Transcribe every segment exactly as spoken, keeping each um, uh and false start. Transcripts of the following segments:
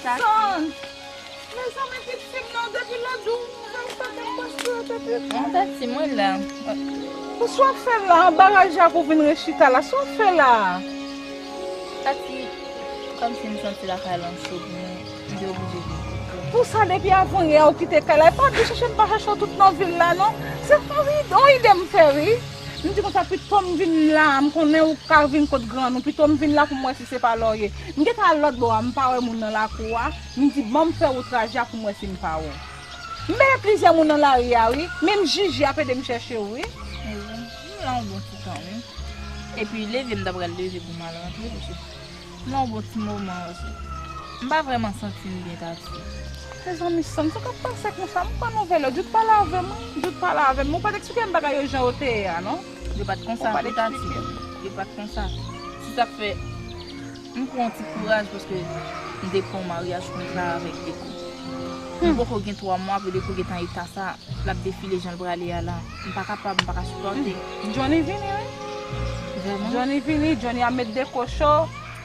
San, mezanmi, pitit fi m nan, depi lòt jou, ou pa janm pase tèt li. Mwen tati, mwen la. Pou sa w ap fè la, anba raj la pou vin ret chita la, sa w ap fè la? Tati, kòmsi m santi lakay lan cho pou mwen, m te oblije vin kote w. Pou sa, depi avanyè ou kite kay la, e pa di chèche m pa chèche w tout nan vil la, non. Se yon ide, yon ide m fè, wi. M di konsa, pito m vin la, m konnen ou ka vin kot grann ou, pito m vin la pou m wè si se pa la w ye. M gentan al lòt bò a, m pa wè moun nan lakou a, m di, ban m fè wout traje a pou m wè si m pa wè w. M benyen plizyè moun nan lari a, wi, menm Jiji ap ede m chèche w, wi. Mezanmi, m la yon bon ti tan, wi. Epi leve m ta pral leve pou m al rantre, paske m nan yon bon ti moman, paske m pa vrèman santi m byen, Tati. Mezanmi, San, sa k ap pase konsa? M pa nouvèl yo. Jout pale avè m, wi. Jout pale avè m. Ou pa t eksplike m bagay yo jan yo te ye a, non? Yo pa t konsa tou, Tati. Yo pa t konsa. Se sa k fè m pran yon ti kouraj paske m te pran yon maryaj kontra avèk Deko. M poko gen twa mwa pou Deko gentan eta sa, l ap defile jan l prale a la. M pa kapab, m pa ka sipòte. Johnny vini, wi. Vrèman? Johnny vini, Johnny ap met Deko cho.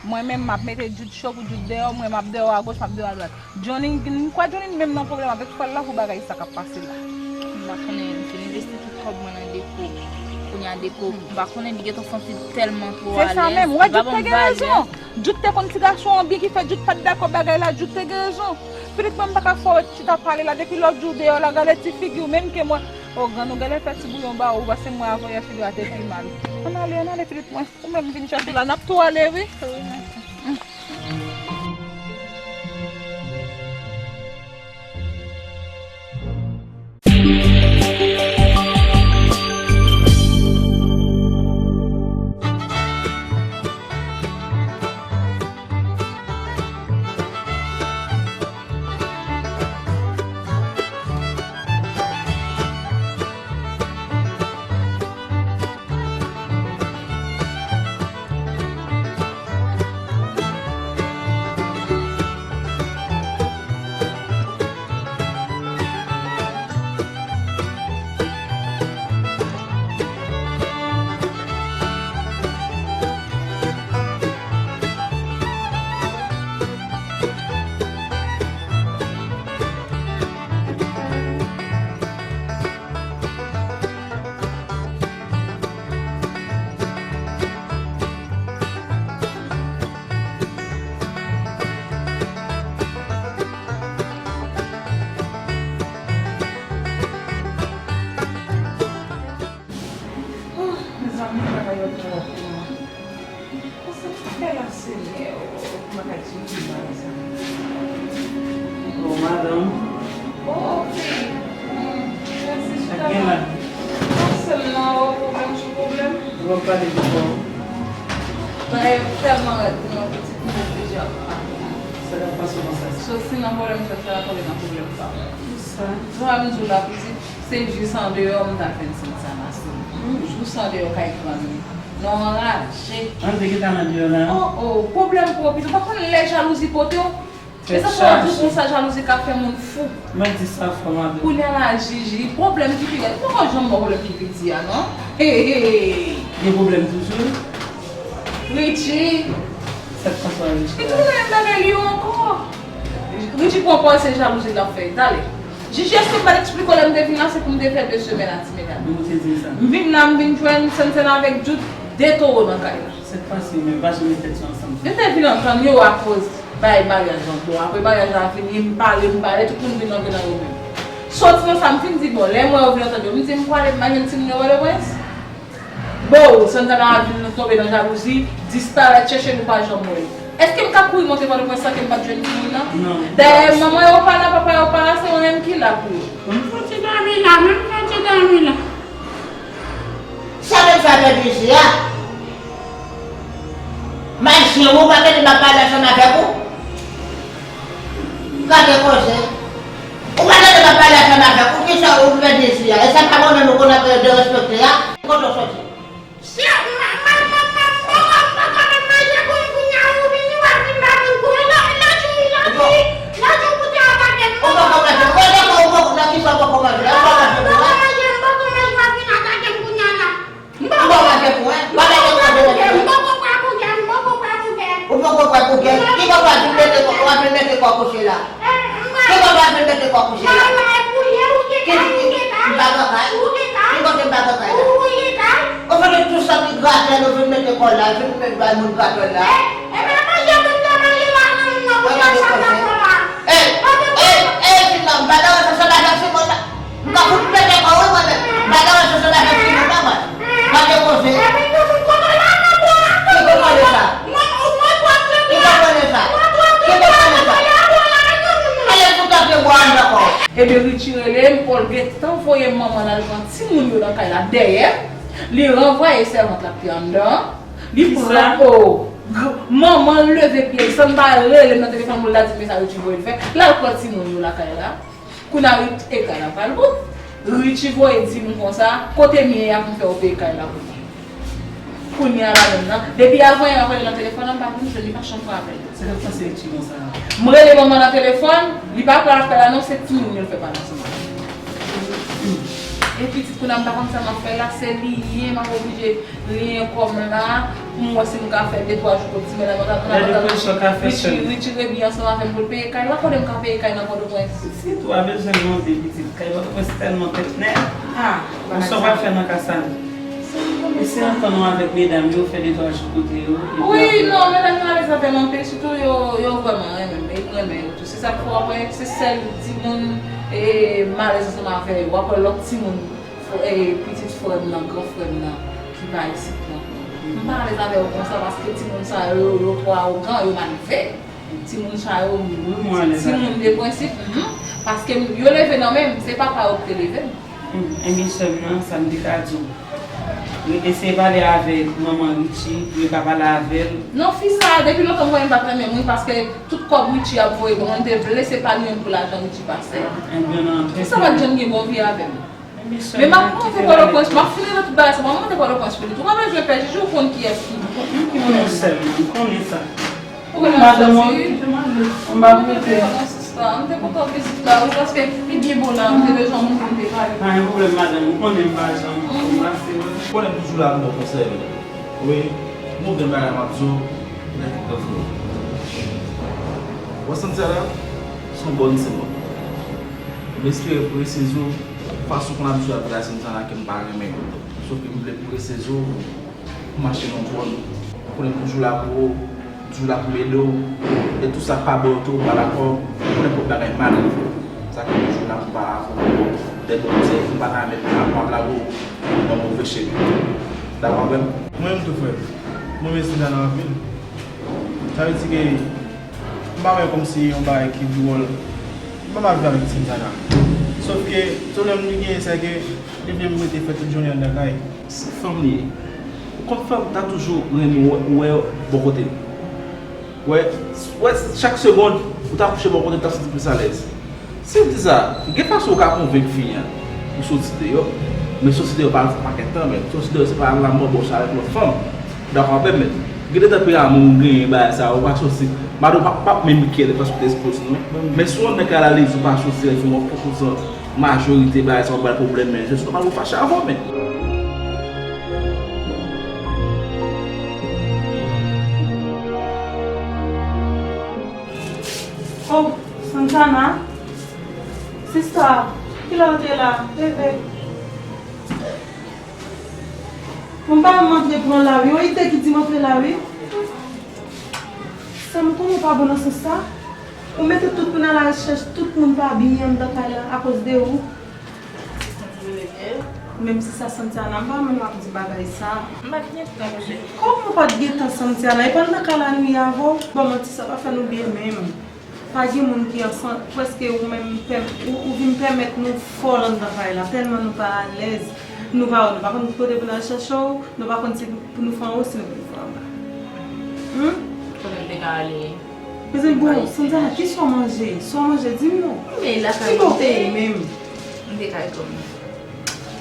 Mwen menm, m ap mete Jout cho pou Jout deyò. Mwen, m ap deyò a goch, m ap deyò a dwat. Johnny, m kwè Johnny menm nan pwoblèm avèk frè l la pou bagay sa k ap pase la. M pa konnen, m fin envesti tout kòb mwen nan Deko. Kounye a Deko, m pa konnen, li gentan santi l tèlman twò alèz. Se sa menm, ou wè Jout te gen rezon. Jout te konn ti gason an byen ki fè Jout pa t dakò bagay la, Jout te gen rezon. Pitit mwen, m pa ka fè w ret chita pale la, depi lòt jou deyò la, gade ti figi w, menm ke mwen. O grann ou, gade fè ti bouyon ba ou, pase mwen avanyè figi w a te pi mal. Ann ale, ann ale, pitit mwen. Ou menm vin chèche la, n ap tou ale, wi. Oh, mezanmi, bagay yo twòp, non. Konsa m fè la, Senyè, oh, bagay di ki mal sa. Oh, madanm. Oh, ok. Hmm, mèsi, chita la. Ak gen la. Sa sèl nan, oh, pwoblèm sou pwoblèm. Ou ap pale de kò. Bagay yo tèlman rèd pou mwen, pitit, m oblije ap pale. Sa k ap pase konsa? Soti nan pwoblèm sa, sa tonbe nan pwoblèm pa mwen. Kisa? Jan m di w la, pitit, se jis andeyò m ta fè n santi sa, Masin. Jis andeyò kay grann li. Non, anraje. An, te gentan andeyò la. Oh, oh, pwoblèm pou w, pitit. Ou pa konn lè jalouzi pote w? E sa fè w di konsa, jalouzi ka fè moun fou. Mwen di sa fò, madanm. Kounye a la, Jiji, pwoblèm ki pi rèd. M poko janm wè pwoblèm ki pi di a, non. Hey, hey. Gen pwoblèm toujou? Richie. Sa k pase a Richie? Li toujou nan menm bagay li yo ankò. Richie pran pòz se jalouzi l ap fè. Tale. Jiji, èske m pa t eksplike w lè m te vin la, se pou m te fè de semèn a ti medam? Ou te di m sa. M vin la, m vin jwenn Sèn Sèn avèk Jout, de towo nan kay la. Sa k pase menm, pa janm met tèt yo ansanm. Yo te vin antann yo akoz bay maryaj lan bon. Apre maryaj la fini, m pale, m pale, tout moun vin antre nan yo menm. Soti nan sa, m fin di, bon, lè m wè yo vin antann yo, m di, m prale, m pa jwenn timoun yo, Pòtoprens. Bon, Santana vin tonbe nan jalouzi, disparèt, chèche nou pa janm wè l. Èske m ka kouri monte Pòtoprens san ke m pa t jwenn timoun nan? Non. Dayè, manman yo pa la, papa yo pa la, se mwen menm ki la pou yo. M soti dòmi la, menm soti dòmi la. Sa menm sa fè peze a? Majisyen, ou pa tande m ap pale ansanm avèk ou? Gade koze. Ou pa tande m ap pale ansanm avèk ou, kisa ou fè dezi a? E sa pa mwen menm ou konn ap derespekte a? Kote w soti? Si, ma, ma, ma, ma, bon, w ap pa ka menm manje pou m kounye a, ou vini, w ap vin ba m gou. Lòt jou, lòt jou, lòt jou, koute a pa gen. Ou poko manje, ou poko, nan kisa ou poko manje? Ou pa manje pou ou? M poko manje, m poko manje, w ap vin atake m kounye a la. M poko manje pou ou, hein? M poko pran pou gè, m poko pran pou gè, m poko pran pou gè. Ou poko pran pou gè? Ki poko pran pou gè? Pral mete kò kouche la. Ki kote pral mete kò kouche la? Ki, ki, m pa gen kay? Ki kote m pa gen kay la? Ou fè tout sa ki gratèl, ou vin mete kò la, vin mete bay moun gratèl la. Gade kòse. Ey, ey, ey, ti nonm, m pa ta wè sa, sa bagay Simon la. M ka fout pete kò w wi mwen menm. M pa ta wè sa, sa bagay Simon la mwen. Gade kòse. Ki konprann sa? Ki konprann sa? Ki konprann sa? Ale fout antre bwa anndan kò w. Ebyen Richie rele m, Paul gentan voye manman l al pran timoun yo nan kay la dèyè m. Li ranvwaye sèvant la ki te anndan an. Li pran o. Manman l leve pye l, san l pa rele m nan telefòn pou l ta di m men sa Richie voye l fè. L al pran timoun yo lakay la. Kounye a Rich-, e kay la pral bon. Richie voye di m konsa, kote m ye a pou m fè w peye kay la pou mwen. Kounye a la menm nan, depi avan yè m ap rele nan telefòn nan, m pa konn jwenn li, pa janm pran apèl. Se nan panse Richie konsa. M rele manman nan telefòn, li pa pran apèl la non, se timoun yo l fè pale ansanm avè m. E pitit kounye a m pa konn sa m ap fè la, se li ye, m ap oblije Li en kòm la, pou m wè si m ka fè de twa jou kot timoun nan. Gade kòman w ka fè sèl. Richie, Richie rebi ansanm avè m pou l peye kay la, kote m ka peye kay nan Pòtoprens. Sitou a bezwen mande pitit kay Pòtoprens tèlman tèt nèg. Ah, ou sa w pral fè nan ka sa? Eseye antann ou avèk medam yo, fè de twa jou kote yo. Wi, non, medam yo alèz avè m anpil, sitou yo, yo vrèman renmen m, e m renmen yo tou. Se sa k fè w ap wè, se sèl timoun, e, m alèz ansanm avè yo. W ap wè lòt timoun. Fr-, e, pitit frè m nan, gran frè m nan, ki pa isit lan. M pa alèz avè yo konsa, paske timoun sa yo, yo, yo twò awogan, yo mal fè. Timoun sa yo, timoun de prensip, mhm. Paske m, yo leve nan men m, se papa yo ki te leve m. Hmm, ebyen, sè m nan, sa m te ka di w. Eseye pale avèk manman Richie, pou yo ka pale avè l. Non, fi sa, depi lontan m wè l, m pa t renmen m, wi, paske tout kòb Richie ap voye ban mwen, m te vle se pa li menm pou lajan Richie pase. Fi sa pa t janm gen bon vi avè m. Men m ap monte Pòtoprens, m ap fin regle tout bagay sa, m ap monte Pòtoprens pou li tou. Ou pa bezwen pè, Jiji, ou konn kiyès ki. M konnen sè m, m konnen sa. Ou konnen madanm ou, m pa pou te. M te kontan vizit la, wi, paske li byen bon la, m te bezwen moun pou m te pale. Pa gen pwoblèm, madanm, ou konnen m pa janm pase. Ou konnen m toujou la pou mwen konsèy. Wi, m ouvri bagay m ap di w, nan tout tan fini. Ou wè Santiana, se yon bòn timoun. M espere pou resi jou, fason konn ap jwe avèk la Santiana ke m pa renmen. Sòf ke m vle pou resi jou, pou mache nan twòn. Ou konnen m toujou la pou ou. Toujou la pou m ede w. E tout sa k pa bon yo tou, m pa dakò. Ou konnen pwòp bagay m pa nan. Sa k toujou la pou m pale avè w. Dèt Bondye, m pa ta renmen pou m ap lage w nan move chemen. Dakò avè m? Mwen menm tou, frè m. Mwen renmen Santana anpil. Sa vle di ke m pa wè kòmsi yon bagay ki dwòl. M pa mal viv avèk Santana. Sòf ke pwoblèm li genyen, se ke li vle m rete fè tout jounen anndan kay. Se fanm li ye. Ou konn fanm ta toujou renmen wè, wè bò kote l. Wè, wè, chak segonn, ou ta kouche bò kote l, t ap santi plis alèz. Si m di sa, gen fason ou ka konvenk fi a pou soti deyò, men soti deyò pa al fè pakèt tan, men soti deyò se pa al nan bòbòch avèk lòt fanm. Dakò avè m, men gen de tanperaman ou genyen bagay sa, ou pa soti, madanm ou p ap, p ap menm kyè de fason ou te espoze non. Men si yon nèg ka la li di ou pa soti, fè yon poko zan, majorite bagay sa w ap bay pwoblèm, men se nòmal ou fache avè w, men. Oh, Santana. Sista, kilè w te la? Leve. Bon, m pa menm antre pran la wi. Yon ide ki di m antre la wi. Sè m, konnen w pa bon nan sans sa. Ou mete tout moun a la rechèch, tout moun pa byen anndan kay la akoz de ou. Menm si sa Santana, m pa menm ap di bagay sa. M pa t gen tan, monchè. Kòman w pa t gen tan, Santana? E pa anndan kay la nou ye avè w? Bon, manti sa pa fè nou byen menm. Pa gen moun ki ansanm, prèske ou menm, pèm-, ou, ou vin pèmèt nou fòl anndan kay la, tèlman nou pa alèz. Nou pa, nou pa konn ki kote pou n al chèche w, nou pa konn si pou nou fè anwo, si nou pou nou fè anba. Hum? Kote m te ka ale? Mezanmi, bon, Santana, kisa w manje? Sa w manje, di m non. Men lakay ou te ye menm. M te kay kòm.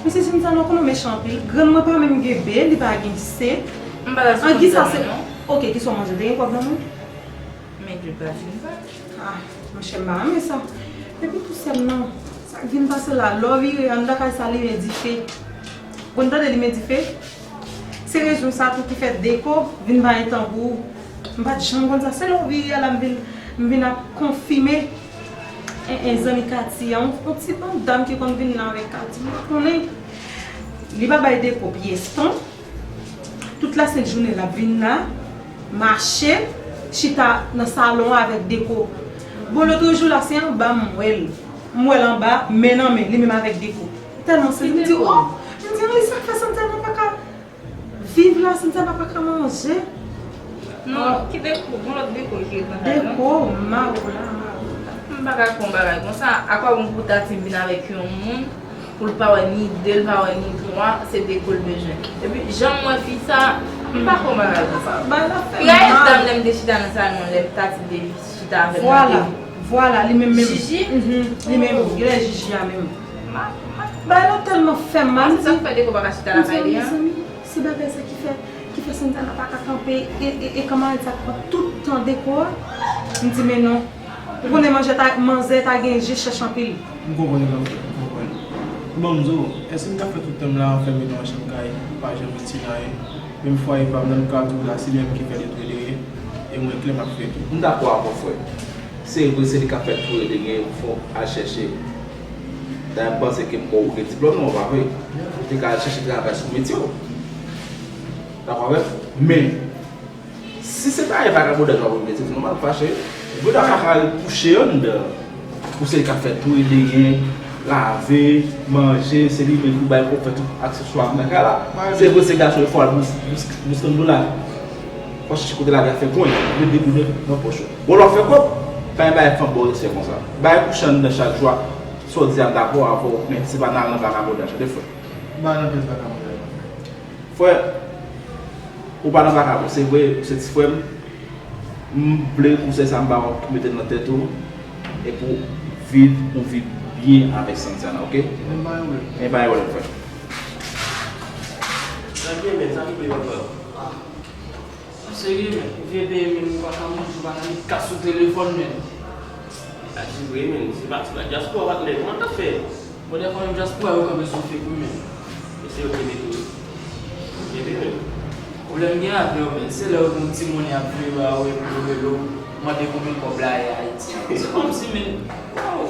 Mesye Santana, ou konnen w mechan anpil. Grann mwen pa menm gen be, li pa gen se. M pa la sou kont sa non. Ok, kisa w manje? Te gen kòb nan men w? Men dwe pa fin pa. Ah, monchè, m pa renmen sa. Epi tou sè m nan, sa k vin pase la, lè w vire anndan kay sa, limen dife. Ou konn tande limen dife? Se rezon sa tou ki fè Deko vin pa gen tan pou ou. M pa t janm konn sa. Se lè w vire a la m vin, M vin ap konfime en, en zanmi Katy an, yon ti bann dam ki konn vin la avèk Katy. M pa konnen. Li pa bay Deko pyès tan. Tout lasent jounen l ap vin la, mache, chita nan salon an avèk Deko. Bon, lòt jou la, se anba m wè l. M wè l anba, men nan men, li menm avèk Deko. Tèlman se, m di, oh! M di, ann, sa k fè Santana pa ka viv la, Santana pa ka manje. Non, ki Deko? Gon lòt Deko ki ret nan kay la. Deko, Mawola, Mawola. M pa ka kwè yon bagay konsa. Akwabon pou Tati vin avèk yon moun, pou l pa wè ni de, l pa wè ni twa, se Deko l bezwen. Epi, jan m wè fi sa, m pa kwè yon bagay konsa. Bagay la fè mal. Gade dam lè m te chita nan salon, lè Tati te chita avè m nan. Vwala, vwala, li menm menm. Jiji? Mhm, li menm, genlè Jiji a menm. Bagay la tèlman fè m mal, m di, m di, mezanmi, se bagay sa ki fè, ki fè Santana pa ka kanpe, e, e, e kanmarad sa pran tout tan Deko a. M di, men non. Ou konnen manzè ta, manzè ta gen je chèch anpil. M konprann, m konprann. Bon, m di w, èske m ka fè tout tan m la anfème nan yon chanm kay, pa janm itil anyen? Menm fwaye pa m nan, m ka tou la, se li menm ki fè li tou e dèyè, e mwen klè m ap fè tou. M dakò avè w, frè. Se vre, se li k ap fè tou e dèyè, fò w al chèche. Dayè, m panse ke m kwè ou gen diplòm nan, pa vre? Ou te ka al chèche travay sou metye w. Dakò avè m? Men, si se pa e vagabondaj w ap regrete, se nòmal ou fache. Breda pa ka al kouche anndan. Pou se li k ap fè tou e dèyè, lave, manje, se li menm pou bay pou fè tout akseswa nan kay la. Se vre, se gason, fò al bous, bous, bous kann dola. Fò chèche kote lage afè kwen, mete de goud nan pòch ou. Bon, lè w fè kòb, pa gen bagay fanm ba w respè konsa. Bay kouche anndan chak jou a, sa w di a m dakò avè w, men se pa nan al nan vagabondaj, tande frè. M pa nan pyès vagabondaj non frè. Frè, ou pa nan vakabon, se vre, ou se ti frè m. M vle konsèy sa m ba w, mete l nan tèt ou, e pou w viv yon vi byen avèk Santiana, oke? Men pa yon pwoblèm. Men pa yon pwoblèm, frè. Sa byen, men sa ki peye papa? Serye, men. Vye peye, men, ou pa ka manje, ou pa ka met kas sou telefòn, men. Sa di vre, men. Se pa ti la dyaspora, patnè. Kòman n ap fè? Bon, dèfwa menm dyaspora yo kanpe sou fake wi menn. Mesye yo kenbe tou wi. Kenbe menm. Pwoblèm gen avè yo menn, se lè yo gen yon ti monnen y ap vire ba ou epi yo rele w mande konbyen kòb la ye Ayiti. Se kòmsi menn, waw.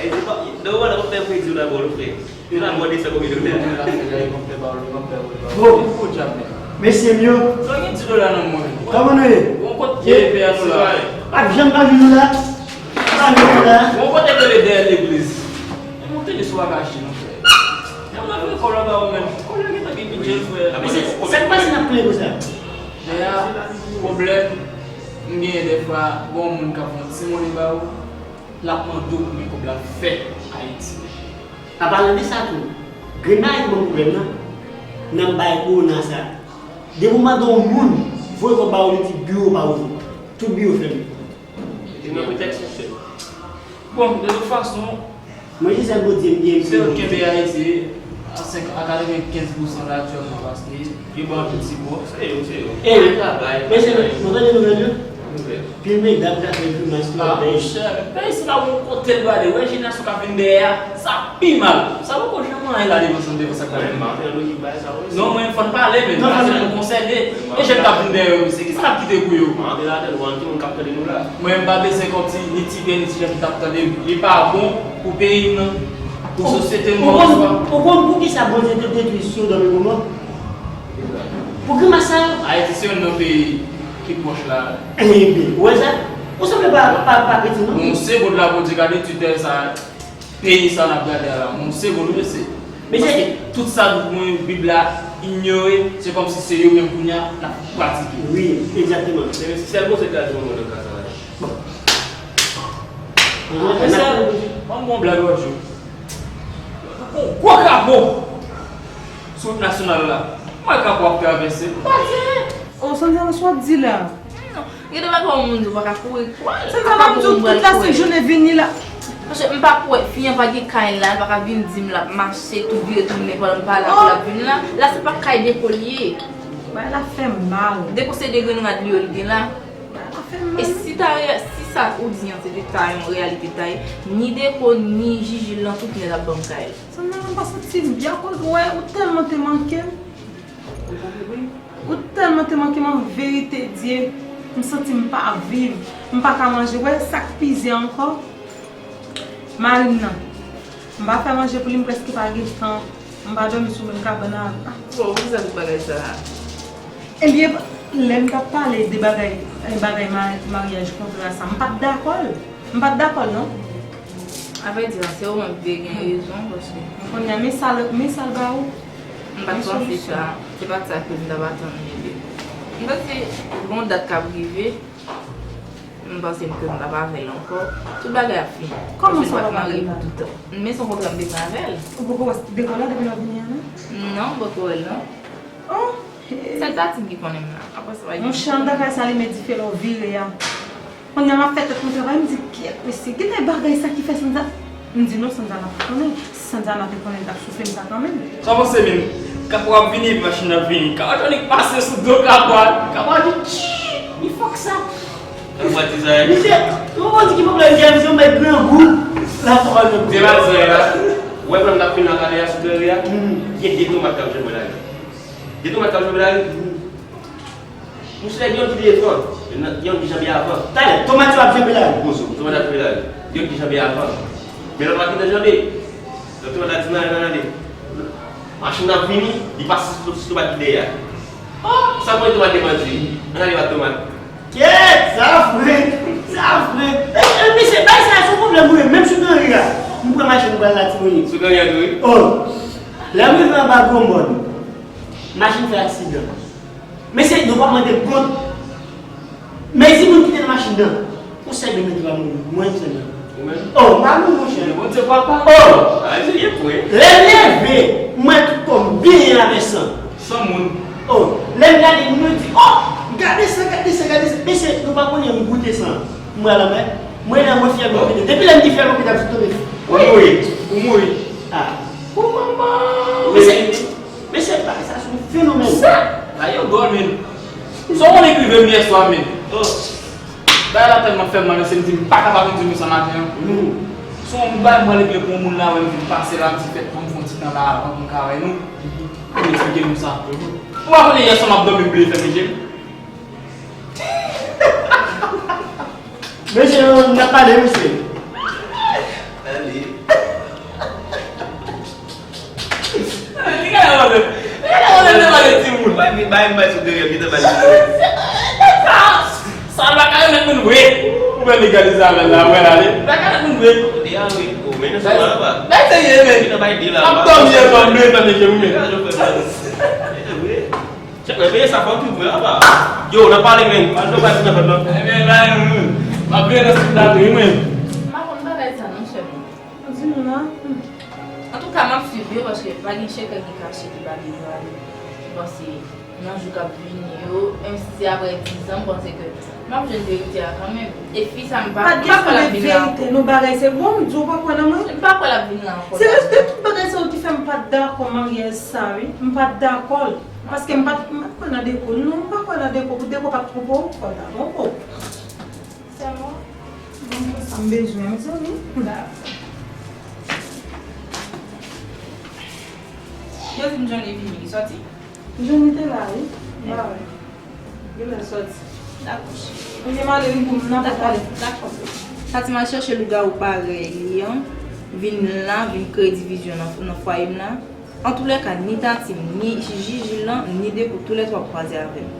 Ayiti pa, nan moman nan w ap fè kredi w nan bò w frè. Yo nan bò de san konbyen dola. Yo nan fè la, yo konn fè ba ou, yo konn fè ba ou. Bon. Bon djab menn. Mesye m yo. Sa gen ti dola nan men w menn. Kòman nou ye? Bon, kot ye pè a nou la? Ap janm pa vin nou la. Pa vin nou la. Bon, kote k rele dèyè legliz. E monte li sou akachi non frè. Yon lòt vre kòb la ba ou menm. Kòb la gentan gen bidjè l frè. Mesye, sa k pase n ap kriye konsa? Dèyè pwoblèm m genyen dèfwa, gon moun k ap fè yon ti monnen ba ou, l ap mande w konbyen kòb l ap fè Ayiti. An palan de sa tou, grenn bagay ki ban m pwoblèm nan, nan bagay kowona sa, depi w mande yon moun voye kòb ba ou, li di biwo pa ouvri. Tout biwo fèmen. Li nan pretèks, monchè. Bon, de tout fason, mwen se sèl Bondye m gen. Se yo k kenbe Ayiti a senk, a katrevenkenz pousan la aktyèlman, paske yo ba yo tout sipò. Se yo, se yo. E, mesye, nou tande nouvèl yo? Nouvèl. Pil medam k ap fè grimas nan pèch. Ah, monchè, peyi sila gon kote l prale. Wè jenerasyon k ap vin dèyè a, sa pi mal. Sa poko janm anyen la devan sa, devan sa k prale. Mwen, m pa fè lojik bagay sa yo. Non, mwen, fò n pale, men, paske nou konsène. E jèn k ap vin dèyè yo, mesye, kisa n ap kite pou yo? Antre ladan, nou antre moun k ap tande nou la. Mwen, m pa bezwen kòm ti, ni ti pè, ni ti jan ki t ap tande m. Li pa bon pou peyi m nan, pou sosyete nou an swa. Ou konn, ou konn poukisa Bondye te detwi Sodòm e Gomò? Pou grimas sa yo. Ayiti se youn nan peyi ki pwòch la. Enben, ou wè sa? Ou sanble pa, pa, pa kretyen, non? Bon, se bon la Bondye gade titèl sa. Peyi sa n ap gade a la, moun se bon wi mesye. Mesye, paske tout sa mwen Bib la inyore, se kòmsi se yo menm kounye a n ap pratike. Wi, egzakteman. Se sèl Bondye k ka di yon mo nan ka sa la. Bon. Mesye, ban m bon blag lòt jou. Yon gwo kapo sou wout nasyonal la. Mwen kapo ap travèse. M pa di anyen. O, Sandra, sa w ap di la? Gade pa yon moun di w pa ka kouri. Sa sa m ap di w tout la sent jounen vini la. Paske m pa kwè fi an pa gen kay la, l pa ka vin di m l ap mache tou vire tounen pandan m pa la pou l ap vin la. La se pa kay Deko l ye. Bagay la fè m mal. Deko se de grenn rad li yo l gen la. Bagay la fè m mal. E si ta re-, si sa ou di an se te ta yon reyalite ta ye, ni Deko ni Jiji lan tout nèt ap ban m kay la. Sa m nan pa santi m byen akoz wè ou tèlman te manke m. Ou tèlman te manke m an verite Dye. M santi m pa ap viv. M pa ka manje. Wè sa k pi zen ankò? Mari m nan. M pa fè manje pou li, m prèske pa gen tan. M pa dòmi sou menm kabann avè l. Bon, poukisa tout bagay sa a? Ebyen, lè m t ap pale de bagay, eh, bagay ma-, maryaj kontra sa, m pa t dakò l. M pa t dakò l, non. Avrèdi, se ou menm ki te gen rezon, paske. Kounye a, men sa l, men sa l ba ou. M pa t panse sa. Se pa t sa ke m t ap atann, men. M panse, gon dat k ap rive. M panse m ke m p ap avè l ankò. Tout bagay ap fini. Kòman sa w p ap avè l la? Men se yon kontra m te pran avè l. Ou poko wè dekò la depi lè w vini an, non? Non, m poko wè l, non. Oh! Se Tatim ki konnen m la. Apre sa, pa gen. Monchè, anndan kay sa, li met dife lè w vire a. Kounye a, m ap fè tèt mwen travay, m di, "Kyèt, mesye, genlè bagay sa ki fè Sandra." M di, "Non, Sandra pa konnen. Si Sandra te konnen, l t ap soufle m sa kanmenm." Sa w panse menm? Kapwa ap vini, epi machin nan ap vini. Kapwa Johnny pase sou do Kapwa. Kapwa di, "Tchii, li fòk sa." Kapwa di sa, eh? Misye, ou konn ki pwoblèm gen, misye, ou mèt grangou. La, Kapwa di. Se pa sa, la. Ou wè, pandan m t ap vin nan kale a sou galerie a, gen de tomat k ap janbe lari. De tomat k ap janbe lari. Monchè, gen youn ki devan, gen youn ki janbe avan. Talè, tomat yo ap janbe lari. Poze w, tomat ap janbe lari. Gen youn ki janbe avan. Men lòt la gentan janbe. Lòt tomat la di, "Nan, nan, nan, nan." Machin nan ap vini, li pase sou, sou tomat ki dèyè a. Oh, sa mwen tomat devan di. Ann ale bat tomat. Kèt, sa fre, sa fre. E, e, mesye, bay sa, se yon pwoblèm pou mwen. Menm sou Granri a, m pran machin, m pral Latibonit. Sou Granri a tou, wi. Oh, lè m rive anba Granmòn, machin fè aksidan. Mesye, yo pa mande m kont. Men si moun kite nan machin nan, yon sèl de mèt va mouri. Mwen, m sèl nan. Ou menm? Oh, m pa mouri, monchè. Bondye papa. Oh! Ay, se byen vre. Lè m leve, m wè tout kò m benyen avè san. San moun. Oh, lè m gade, mwen di, "Oh, gade san, gade san, gade san." Mesye, nou pa konnen m goute san. M pral anmè. Mwen la, mwen fyèl mwen pete. Depi lè m di fyèl mwen pete, ap sou tonbe. Ou mouri. Ou mouri. Ah. Oh, manman. Mesye, mesye, bagay sa se yon fenomèn. Sa? Ay, yo gòl, men. Sa w konn ekrive m yè swa, men. Oh. Bagay la tèlman fè m mal, se m di m pa kapab vin di nou sa maten an. Se yon bagay m pral regle pou yon moun la, wè m vin pase la, m di fèt pou m fè yon ti tan la avan pou m ka wè nou. Pou m eksplike nou sa. Ou pa konnen yè swa m ap dòmi, m bliye fèmen je m. Mesye, n ap pale, mesye. Li gade mwen, li gade mwen, li pale timoun. Bay, bay, bay sou dèyè, li te bay sou dèyè. Sa, sa pa ka remet moun vre. Ou menm li gade sa avè l la, wè la, li pa ka remet moun vre. Li a wi, o, men nou sa la ba. Bay serye, men. Li te bay di la. Ap dòmi, ap dòmi, ap dòmi, ap dòmi. Li ka jwe fè mal. Li te vre. Chèf, men peye sa fò tou vre, apa. Yo, n ap pale, men. Al fè pati nan fèt la. Ebyen, bay, m ap veye nan sit la tou, wi, mwen. M pa konn bagay sa, non, chèf. Di nou la. Antouka, m ap swiv yo, paske pa gen sekrè ki kache ki pa devwale. M panse, nan jou k ap vini yo, menm si se apre diz an, m panse ke m ap jwenn verite a kanmenm. E fi sa, m pa, m pa kwè l ap vin la ankò. Pa gen verite, non, bagay se bon, m di w pa kwè nan mwen. M pa kwè l ap vin la ankò. Se rès de tout bagay sa yo ki fè m pa t dakò maryaj sa, wi. M pa t dakò l. Paske m pa t, m pa t kwè nan Deko, non, m pa kwè nan Deko. Pou Deko pa t twonpe w, fò l ta twonpe w. Sèlman, bon, sa m bezwen, mezanmi. Dakò. Yo di m Johnny vini, li sòti? Johnny te la, wi. M pa wè. Genlè l sòti. Dakò, cheri. Oubyen m ale, li pou m nan pa pale. Dakò. Fatima chèche lougawou parèy li an, vin la, vin kreye divizyon nan, nan fwaye m la. Antoulèka, ni Tatim, ni Jiji lan, ni Deko, toulètwa ap kwaze avè m.